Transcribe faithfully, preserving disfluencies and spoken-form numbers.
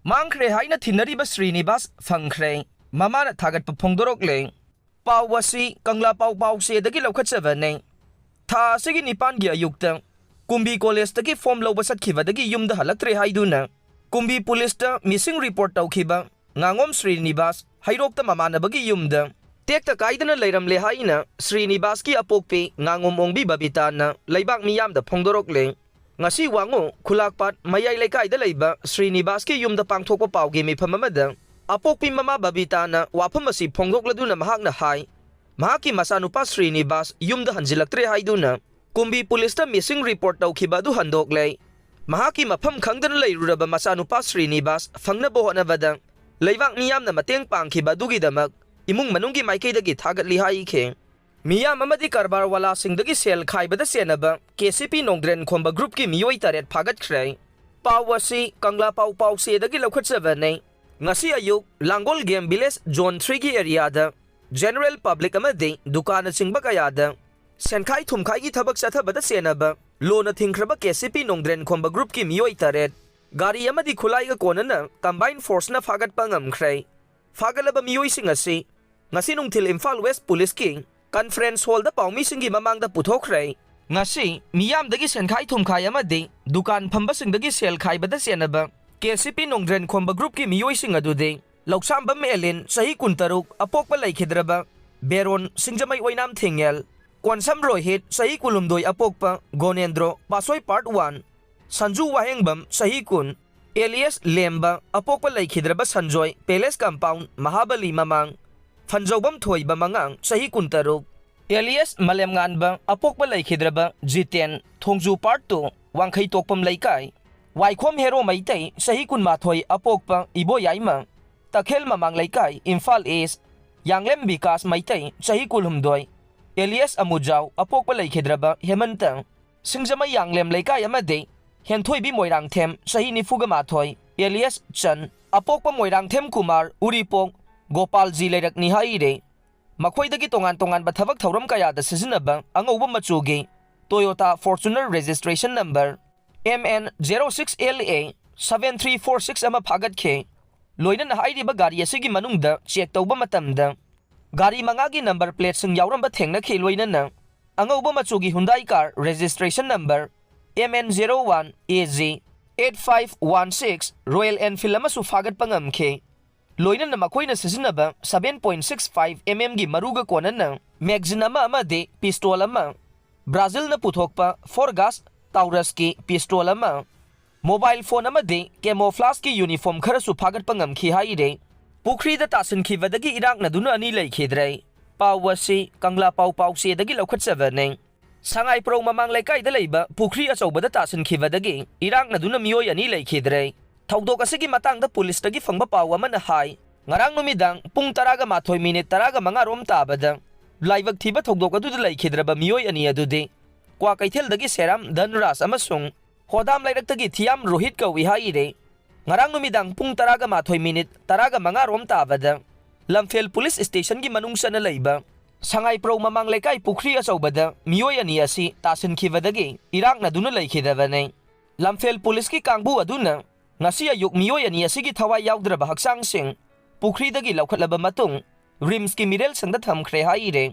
ꯃꯥꯡꯈ꯭ꯔꯦ ꯍꯥꯏꯅ ꯊꯤꯟꯅꯔꯤꯕ ꯁ꯭ꯔꯤꯅꯤꯕꯥꯁ ꯐꯪꯈ꯭ꯔꯦ꯫ ꯃꯃꯥꯅ ꯊꯥꯒꯠꯄ ꯐꯣꯡꯗꯣꯔꯛꯂꯦ꯫ ꯄꯥꯎ ꯑꯁꯤ ꯀꯪꯂꯥ ꯄꯥꯎ ꯄꯥꯎꯆꯦꯗꯒꯤ ꯂꯧꯈꯠꯆꯕꯅꯦ꯫ ꯊꯥ ꯑꯁꯤꯒꯤ ꯅꯤꯄꯥꯟꯒꯤ ꯑꯌꯨꯛꯇ ꯀꯨꯝꯕꯤ ꯀꯣꯂꯦꯖꯇꯒꯤ ꯐꯣꯝ ꯂꯧꯕ ꯆꯠꯈꯤꯕꯗꯒꯤ ꯌꯨꯝꯗ ꯍꯜꯂꯛꯇ꯭ꯔꯦ ꯍꯥꯏꯗꯨꯅ ꯀꯨꯝꯕꯤ ꯄꯨꯂꯤꯁꯇ ꯃꯤꯁꯤꯡ ꯔꯤꯄꯣꯔꯠ ꯇꯧꯈꯤꯕ ꯉꯥꯉꯣꯝ ꯁ꯭ꯔꯤꯅꯤꯕꯥꯁ ꯍꯩꯔꯣꯛꯇ ꯃꯃꯥꯟꯅꯕꯒꯤ ꯌꯨꯝꯗ ꯇꯦꯛꯇ ꯀꯥꯏꯗꯅ ꯂꯩꯔꯝꯂꯦ ꯍꯥꯏꯅ ꯁ꯭ꯔꯤꯅꯤꯕꯥꯁꯀꯤ ꯑꯄꯣꯛꯄꯤ ꯉꯥꯉꯣꯝ ꯑꯣꯡꯕꯤ ꯕꯕꯤꯇꯥꯅ ꯂꯩꯕꯥꯛ ꯃꯤꯌꯥꯝꯗ ꯐꯣꯡꯗꯣꯔꯛꯂꯦ꯫ ꯉꯁꯤ ꯋꯥꯉꯨ ꯈꯨꯂꯥꯛꯄꯥꯠ ꯃꯌꯥꯏ ꯂꯩꯀꯥꯏꯗ ꯂꯩꯕ ꯁ꯭ꯔꯤꯅꯤꯕꯥꯁꯀꯤ ꯌꯨꯝꯗ ꯄꯥꯡꯊꯣꯛꯄ ꯄꯥꯎꯒꯤ ꯃꯤꯐꯝ ꯑꯃꯗ ꯑꯄꯣꯛꯄꯤ ꯃꯃꯥ ꯕꯕꯤꯇꯥꯅ ꯋꯥꯐꯝ ꯑꯁꯤ ꯐꯣꯡꯗꯣꯛꯂꯗꯨꯅ ꯃꯍꯥꯛꯅ ꯍꯥꯏ, ꯃꯍꯥꯛꯀꯤ ꯃꯆꯥꯅꯨꯄꯥ ꯁ꯭ꯔꯤꯅꯤꯕꯥꯁ ꯌꯨꯝꯗ ꯍꯟꯖꯤꯜꯂꯛꯇ꯭ꯔꯦ ꯍꯥꯏꯗꯨꯅ ꯀꯨꯝꯕꯤ ꯄꯨꯂꯤꯁꯇ ꯃꯤꯁꯤꯡ ꯔꯤꯄꯣꯔꯠ ꯇꯧꯈꯤꯕ ꯑꯗꯨ ꯍꯟꯗꯣꯛꯂꯦ꯫ ꯃꯍꯥꯛꯀꯤ ꯃꯐꯝ ꯈꯪꯗꯅ ꯂꯩꯔꯨꯔꯕ ꯃꯆꯥꯅꯨꯄꯥ ꯁ꯭ꯔꯤꯅꯤꯕꯥꯁ ꯐꯪꯅꯕ ꯍꯣꯠꯅꯕꯗ ꯂꯩꯕꯥꯛ ꯃꯤꯌꯥꯝꯅ ꯃꯇꯦꯡ ꯄꯥꯡꯈꯤꯕ ꯑꯗꯨꯒꯤꯗꯃꯛ ꯏꯃꯨꯡ ꯃꯅꯨꯡꯒꯤ ꯃꯥꯏꯀꯩꯗꯒꯤ ꯊꯥꯒꯠꯂꯤ ꯍꯥꯏꯈꯤ꯫ ꯃꯤꯌꯥꯝ ꯑꯃꯗꯤ ꯀꯔꯕꯥꯔ ꯋꯥꯂꯥꯁꯤꯡꯗꯒꯤ ꯁꯦꯜ ꯈꯥꯏꯕꯗ ꯆꯦꯟꯅꯕ ꯀꯦ ꯁꯤ ꯄꯤ ꯅꯣꯡꯗ꯭ꯔꯦꯟ ꯈꯣꯝꯕ ꯒ꯭ꯔꯨꯞꯀꯤ ꯃꯤꯑꯣꯏ ꯇꯔꯦꯠ ꯐꯥꯒꯠꯈ꯭ꯔꯦ꯫ ꯄꯥꯎ ꯑꯁꯤ ꯀꯪꯂꯥ ꯄꯥꯎ ꯄꯥꯎꯆꯦꯗꯒꯤ ꯂꯧꯈꯠꯆꯕꯅꯦ꯫ ꯉꯁꯤ ꯑꯌꯨꯛ ꯂꯥꯡꯒꯣꯜ ꯒꯦꯝ ꯚꯤꯂꯦꯖ ꯖꯣꯟ ꯊ꯭ꯔꯤꯒꯤ ꯑꯦꯔꯤꯌꯥꯗ ꯖꯦꯅꯔꯦꯜ ꯄꯕ꯭ꯂꯤꯛ ꯑꯃꯗꯤ ꯗꯨꯀꯥꯟꯅꯆꯤꯡꯕ ꯀꯌꯥꯗ ꯁꯦꯟꯈꯥꯏ ꯊꯨꯝꯈꯥꯏꯒꯤ ꯊꯕꯛ ꯆꯠꯊꯕꯗ ꯆꯦꯟꯅꯕ ꯂꯣꯅ ꯊꯤꯡꯈ꯭ꯔꯕ ꯀꯦ ꯁꯤ ꯄꯤ ꯅꯣꯡꯗ꯭ꯔꯦꯟ ꯈꯣꯝꯕ ꯒ꯭ꯔꯨꯞꯀꯤ ꯃꯤꯑꯣꯏ ꯇꯔꯦꯠ ꯒꯥꯔꯤ ꯑꯃꯗꯤ ꯈꯨꯠꯂꯥꯏꯒ ꯀꯣꯟꯅꯅ ꯀꯝꯕꯥꯏꯟ ꯐꯣꯔꯁꯅ ꯐꯥꯒꯠꯄ ꯉꯝꯈ꯭ꯔꯦ꯫ ꯐꯥꯒꯠꯂꯕ ꯃꯤꯑꯣꯏꯁꯤꯡ ꯑꯁꯤ ꯉꯁꯤ ꯅꯨꯡꯊꯤꯜ ꯏꯝꯐꯥꯜ ꯋꯦꯁ ꯄꯨꯂꯤꯁꯀꯤ ꯀꯟꯐꯔꯦꯟꯁ ꯍꯣꯜꯗ ꯄꯥꯎꯃꯤꯁꯤꯡꯒꯤ ꯃꯃꯥꯡꯗ ꯄꯨꯊꯣꯛꯈ꯭ꯔꯦ꯫ ꯉꯁꯤ ꯃꯤꯌꯥꯝꯗꯒꯤ ꯁꯦꯟꯈꯥꯏ ꯊꯨꯝꯈꯥꯏ ꯑꯃꯗꯤ ꯗꯨꯀꯥꯟ ꯐꯝꯕꯁꯤꯡꯗꯒꯤ ꯁꯦꯜ ꯈꯥꯏꯕꯗ ꯆꯦꯟꯅꯕ ꯀꯦ ꯁꯤ ꯄꯤ ꯅꯣꯡꯗ꯭ꯔꯦꯟ ꯈꯣꯝꯕ ꯒ꯭ꯔꯨꯞꯀꯤ ꯃꯤꯑꯣꯏꯁꯤꯡ ꯑꯗꯨꯗꯤ ꯂꯧꯁꯥꯝꯕꯝ ꯑꯦꯂꯤꯟ, ꯆꯍꯤ ꯀꯨꯟꯇꯔꯨꯛ, ꯑꯄꯣꯛꯄ ꯂꯩꯈꯤꯗ꯭ꯔꯕ ꯕꯦꯔꯣꯟ, ꯁꯤꯡꯖꯃꯩ ꯑꯣꯏꯅꯥꯝ ꯊꯦꯡꯉꯦꯜ, ꯀꯣꯟꯁꯝ ꯔꯣꯍꯤꯠ, ꯆꯍꯤ ꯀꯨꯟꯍꯨꯝꯗꯣꯏ, ꯑꯄꯣꯛꯄ ꯒꯣꯅꯦꯟꯗ꯭ꯔꯣ, ꯄꯥꯠꯁꯣꯏ ꯄꯥꯔꯠ ꯋꯥꯟ, ꯁꯟꯖꯨ ꯋꯥꯍꯦꯡꯕꯝ, ꯆꯍꯤ ꯀꯨꯟ, ꯑꯦꯂꯤꯌꯥꯁ ꯂꯦꯝꯕ, ꯑꯄꯣꯛꯄ ꯂꯩꯈꯤꯗ꯭ꯔꯕ ꯁꯟꯖꯣꯏ, ꯄꯦꯂꯦꯁ ꯀꯝꯄꯥꯎꯟ, ꯃꯍꯥꯕꯂꯤ ꯃꯃꯥꯡ, ꯐꯟꯖꯧꯕꯝ ꯊꯣꯏꯕ ꯃꯉꯥꯡ, ꯆꯍꯤ ꯀꯨꯟꯇꯔꯨꯛ, ꯑꯦꯂꯤꯌꯥꯁ ꯃꯥꯂꯦꯝꯉꯥꯟꯕ, ꯑꯄꯣꯛꯄ ꯂꯩꯈꯤꯗ꯭ꯔꯕ ꯖꯤꯇꯦꯟ, ꯊꯣꯡꯖꯨ ꯄꯥꯔꯠ ꯇꯨ, ꯋꯥꯡꯈꯩ ꯇꯣꯛꯄꯝ ꯂꯩꯀꯥꯏ, ꯋꯥꯏꯈꯣꯝ ꯍꯦꯔꯣ ꯃꯩꯇꯩ, ꯆꯍꯤ ꯀꯨꯟꯃꯥꯊꯣꯏ, ꯑꯄꯣꯛꯄ ꯏꯕꯣꯌꯥꯏꯃ, ꯇꯈꯦꯜ ꯃꯃꯥꯡ ꯂꯩꯀꯥꯏ, ꯏꯝꯐꯥꯜ ꯏꯁ, ꯌꯥꯡꯂꯦꯝ ꯕꯤꯀꯥꯁ ꯃꯩꯇꯩ, ꯆꯍꯤ ꯀꯨꯟꯍꯨꯝꯗꯣꯏ, ꯑꯦꯂꯤꯌꯥꯁ ꯑꯃꯨꯖꯥꯎ, ꯑꯄꯣꯛꯄ ꯂꯩꯈꯤꯗ꯭ꯔꯕ ꯍꯦꯃꯟꯇ, ꯁꯤꯡꯖꯃꯩ ꯌꯥꯡꯂꯦꯝ ꯂꯩꯀꯥꯏ ꯑꯃꯗꯤ ꯍꯦꯟꯊꯣꯏꯕꯤ ꯃꯣꯏꯔꯥꯡꯊꯦꯝ, ꯆꯍꯤ ꯅꯤꯐꯨꯒ ꯃꯥꯊꯣꯏ, ꯑꯦꯂꯤꯌꯥꯁ ꯆꯟ, ꯑꯄꯣꯛꯄ ꯃꯣꯏꯔꯥꯡꯊꯦꯝ ꯀꯨꯃꯥꯔ, ꯎꯔꯤꯄꯣꯛ ꯒꯣꯄꯥꯜꯖꯤ ꯂꯩꯔꯛꯅꯤ ꯍꯥꯏꯔꯦ꯫ ꯃꯈꯣꯏꯗꯒꯤ ꯇꯣꯉꯥꯟ ꯇꯣꯉꯥꯟꯕ ꯊꯕꯛ ꯊꯧꯔꯝ ꯀꯌꯥꯗ ꯁꯤꯖꯤꯟꯅꯕ ꯑꯉꯧꯕ ꯃꯆꯨꯒꯤ Toyota Fortuner registration number M N zero six L A seven three four six ꯑꯃ ꯐꯥꯒꯠꯈꯤ꯫ ꯂꯣꯏꯅꯅ ꯍꯥꯏꯔꯤꯕ ꯒꯥꯔꯤ ꯑꯁꯤꯒꯤ ꯃꯅꯨꯡꯗ ꯆꯦꯛ ꯇꯧꯕ ꯃꯇꯝꯗ ꯒꯥꯔꯤ ꯃꯉꯥꯒꯤ ꯅꯝꯕꯔ ꯄ꯭ꯂꯦꯠꯁꯤꯡ ꯌꯥꯎꯔꯝꯕ ꯊꯦꯡꯅꯈꯤ꯫ ꯂꯣꯏꯅꯅ ꯑꯉꯧꯕ ꯃꯆꯨꯒꯤ Hyundai car registration number M N zero one A G eight five one six Royal Enfield ꯑꯃꯁꯨ ꯐꯥꯒꯠꯄ ꯉꯝꯈꯤ꯫ ꯂꯣꯏꯅꯅ ꯃꯈꯣꯏꯅ ꯁꯤꯖꯤꯟꯅꯕ seven point six five M M ꯒꯤ ꯃꯔꯨꯒ ꯀꯣꯟꯅꯅ magazine ꯑꯃ ꯑꯃꯗꯤ pistol ꯑꯃ, ꯕ꯭ꯔꯥꯖꯤꯜꯅ ꯄꯨꯊꯣꯛꯄ Forgaz Taurusꯀꯤ pistol ꯑꯃ, mobile phone ꯑꯃꯗꯤ camouflageꯀꯤ uniform ꯈꯔꯁꯨ ꯐꯥꯒꯠꯄ ꯉꯝꯈꯤ ꯍꯥꯏꯔꯦ꯫ ꯄꯨꯈ꯭ꯔꯤꯗ ꯇꯥꯁꯤꯟꯈꯤꯕꯗꯒꯤ ꯏꯔꯥꯛꯅꯗꯨꯅ ꯑꯅꯤ ꯂꯩꯈꯤꯗ꯭ꯔꯦ꯫ ꯄꯥꯎ ꯑꯁꯤ ꯀꯪꯂꯥ ꯄꯥꯎ ꯄꯥꯎꯆꯦꯗꯒꯤ ꯂꯧꯈꯠꯆꯕꯅꯤ꯫ ꯁꯉꯥꯏꯄ꯭ꯔꯧ ꯃꯃꯥꯡ ꯂꯩꯀꯥꯏꯗ ꯂꯩꯕ ꯄꯨꯈ꯭ꯔꯤ ꯑꯆꯧꯕꯗ ꯇꯥꯁꯤꯟꯈꯤꯕꯗꯒꯤ ꯏꯔꯥꯛꯅꯗꯨꯅ ꯃꯤꯑꯣꯏ ꯑꯅꯤ ꯂꯩꯈꯤꯗ꯭ꯔꯦ꯫ ꯊꯧꯗꯣꯛ ꯑꯁꯤꯒꯤ ꯃꯇꯥꯡꯗ ꯄꯨꯂꯤꯁꯇꯒꯤ ꯐꯪꯕ ꯄꯥꯎ ꯑꯃꯅ ꯍꯥꯏ, ꯉꯔꯥꯡ ꯅꯨꯃꯤꯗꯥꯡ ꯄꯨꯡ ꯇꯔꯥꯒ ꯃꯥꯊꯣꯏ ꯃꯤꯅꯤꯠ ꯇꯔꯥꯒ ꯃꯉꯥ ꯔꯣꯝ ꯇꯥꯕꯗ ꯂꯥꯏꯕꯛ ꯊꯤꯕ ꯊꯧꯗꯣꯛ ꯑꯗꯨꯗ ꯂꯩꯈꯤꯗ꯭ꯔꯕ ꯃꯤꯑꯣꯏ ꯑꯅꯤ ꯑꯗꯨꯗꯤ ꯀ꯭ꯋꯥꯀꯩꯊꯦꯜꯗꯒꯤ ꯁꯦꯔꯥꯝ ꯙꯟꯔꯥꯖ ꯑꯃꯁꯨꯡ ꯍꯣꯗꯥꯝ ꯂꯩꯔꯛꯇꯒꯤ ꯊꯤꯌꯥꯝ ꯔꯣꯍꯤꯠ ꯀꯧꯏ ꯍꯥꯏꯔꯦ꯫ ꯉꯔꯥꯡ ꯅꯨꯃꯤꯗꯥꯡ ꯄꯨꯡ ꯇꯔꯥꯒ ꯃꯥꯊꯣꯏ ꯃꯤꯅꯤꯠ ꯇꯔꯥꯒ ꯃꯉꯥ ꯔꯣꯝ ꯇꯥꯕꯗ ꯂꯝꯐꯦꯜ ꯄꯨꯂꯤꯁ ꯁ꯭ꯇꯦꯁꯟꯒꯤ ꯃꯅꯨꯡ ꯆꯟꯅ ꯂꯩꯕ ꯁꯉꯥꯏꯄ꯭ꯔꯧ ꯃꯃꯥꯡ ꯂꯩꯀꯥꯏ ꯄꯨꯈ꯭ꯔꯤ ꯑꯆꯧꯕꯗ ꯃꯤꯑꯣꯏ ꯑꯅꯤ ꯑꯁꯤ ꯇꯥꯁꯤꯟꯈꯤꯕꯗꯒꯤ ꯏꯔꯥꯛꯅꯗꯨꯅ ꯂꯩꯈꯤꯗꯕꯅꯤ꯫ ꯂꯝꯐꯦꯜ ꯄꯨꯂꯤꯁꯀꯤ ꯀꯥꯡꯕꯨ ꯑꯗꯨꯅ ꯉꯁꯤ ꯑꯌꯨꯛ ꯃꯤꯑꯣꯏ ꯑꯅꯤ ꯑꯁꯤꯒꯤ ꯊꯋꯥꯏ ꯌꯥꯎꯗ꯭ꯔꯕ ꯍꯛꯆꯥꯡꯁꯤꯡ ꯄꯨꯈ꯭ꯔꯤꯗꯒꯤ ꯂꯧꯈꯠꯂꯕ ꯃꯇꯨꯡ ꯔꯤꯝꯁꯀꯤ ꯃꯤꯔꯦꯜ ꯁꯪꯗ ꯊꯝꯈ꯭ꯔꯦ ꯍꯥꯏꯔꯦ꯫